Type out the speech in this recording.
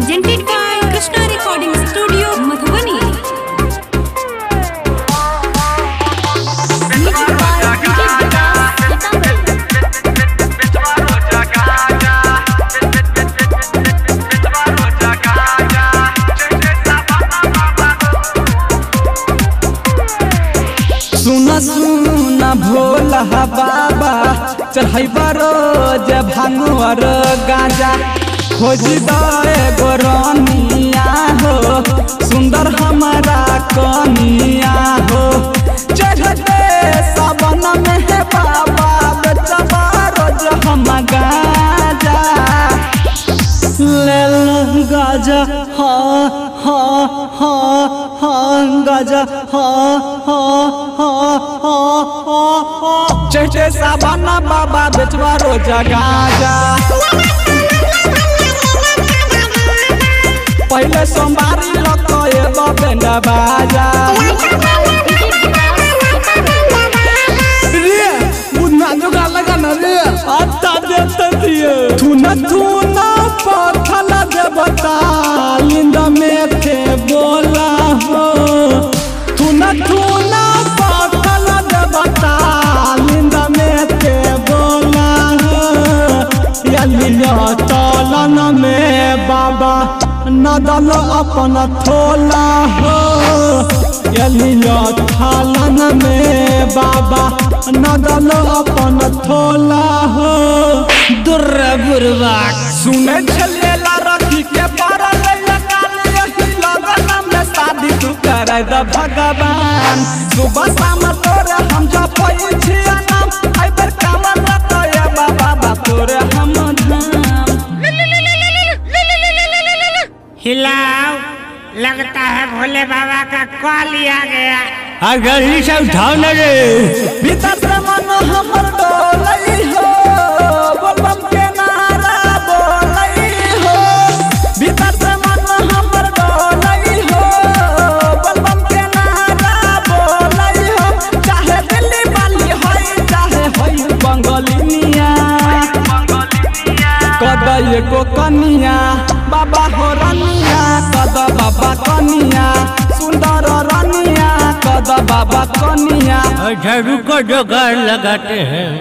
Presented by Krishna Recording Studio, Madhubani. Music by Vijay Vikas, Sitamarhi. सुना सुना भोला बाबा चढ़ैबा रोज भांगुअर गाजा खोज दे गोरनिया हो सुंदर हमारा कनिया हो चढ़ते सावन में है बाबा बेचबा रोज हम गाजा ले गाजा हाँ हाँ हाँ हाँ गाजा हाँ हाँ हाँ हाँ हाँ चढ़ते सावन बाबा बेचबा रोज गाजा। पहले सोमवारी लको बैंड बाजा रे बुना जोगा लगा ना रे आता देते दिए थुना थुना पथल देवता लिंद में थे बोला हो थुना थुना पथल देवता लिंद में थे बोला हो यलिया तलन में बाबा नदल अपन थोला हो यलिया थालन में बाबा नदल अपन थोला हो दुर्रा बुरवा सुने छलेला रखी के पारा लैला काल यही लगन में शादी तू करे द भगवान सुबह शाम तोरे हम जपै छिया नाम एहि बेर कामन रखय बाबा तोरे हम धाम। हिलाओ, लगता है भोले बाबा का कॉल आ गया। जल्दी से उठाओ ना रे। भीतर से मन हमर डोलई हो बोलबम के नारा बोलई हो भीतर से मन हमर डोलई हो बोलबम के नारा बोलई हो चाहे दिल्ली वाली होई चाहे होई बंगलिनिया कद एगो कनिया बाबा हो रनिया कद बाबा कनिया सुंदर रनिया कद बाबा कनिया। अच्छा रुको जोगाड़ लगाते हैं।